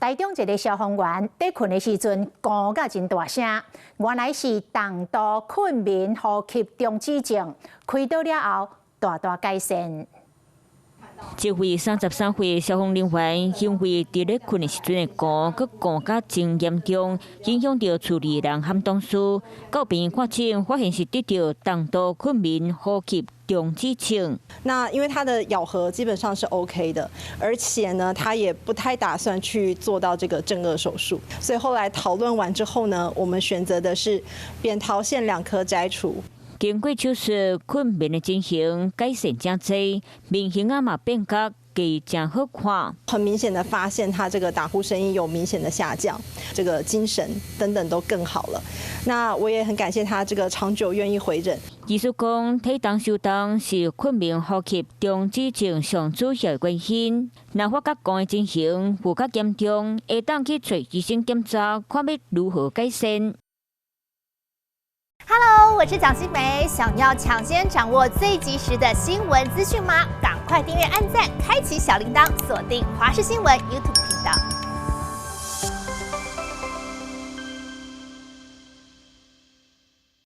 台中一个消防員佇睏的時陣，呼甲真大聲，原來是重度睏眠呼吸中止症，開刀了後大大改善。這位33歲消防人員，因為佇咧睏的時陣會呼，閣呼甲真嚴重，影響著厝裡人和同事。到病院看診，發現是得著重度睏眠呼吸中止症。那因為他的咬合基本上是 OK 的，而且呢，他也不太打算去做到這個正顎手術，所以後來討論完之後呢，我們選擇的是扁桃腺兩顆摘除。經過手術，睏眠的情形改善誠濟，面型仔嘛變甲更誠好看。很明顯的發現，他這個打呼聲音有明顯的下降，這個精神等等都更好了。那我也很感謝他這個長久願意回診。醫師講，體重受重是睏眠呼吸中止症上主要的原因。若發覺呼的情形有較嚴重，會當去揣醫生檢查，看欲如何改善。 Hello，我是蔣新梅。想要搶先掌握最及時的新聞資訊嗎？趕快訂閱、按讚、開啟小鈴鐺，鎖定華視新聞 YouTube 頻道。